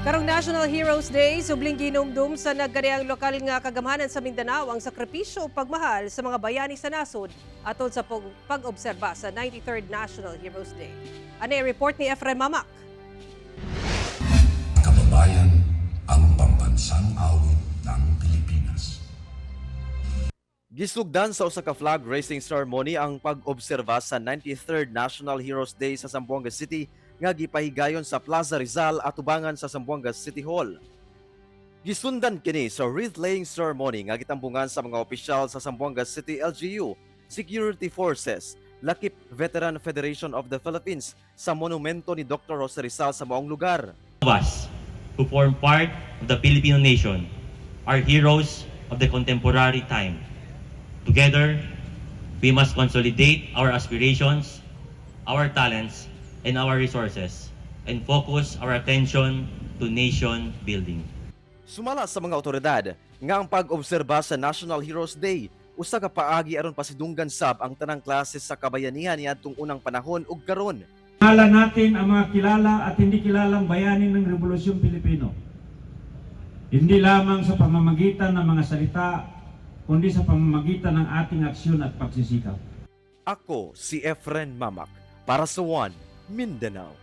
Karong National Heroes Day, subling ginumdum sa nagkariang lokal nga kagamhanan sa Mindanao ang sakripisyo ug pagmahal sa mga bayani sa nasod atol sa pag-obserba sa 93rd National Heroes Day. Ano yung report ni Efrem Mamak? Kababayan, ang pambansang awit ng Pilipinas. Gisugdan sa usa ka flag raising ceremony ang pag-obserba sa 93rd National Heroes Day sa Zamboanga City nga gipahigayon sa Plaza Rizal atubangan sa Zamboanga City Hall. Gisundan kini sa wreath laying ceremony nga gitambungan sa mga opisyal sa Zamboanga City LGU, Security Forces, Lakip Veteran Federation of the Philippines sa monumento ni Dr. Jose Rizal sa maong lugar. Of us who form part of the Filipino nation are heroes of the contemporary time. Together, we must consolidate our aspirations, our talents, and our resources, and focus our attention to nation building. Sumala sa mga otoridad nga ang pag-obserba sa National Heroes Day usa ka paagi aron pasidunggan sab ang tanang klase sa kabayanihan niadtong unang panahon ug karon. Kilala natin ang mga kilala at hindi kilalang bayani ng Rebolusyong Pilipino. Hindi lamang sa pamamagitan ng mga salita, kundi sa pamamagitan ng ating aksyon at pagsisikap. Ako si Efren Mamak para sa One Mindanao.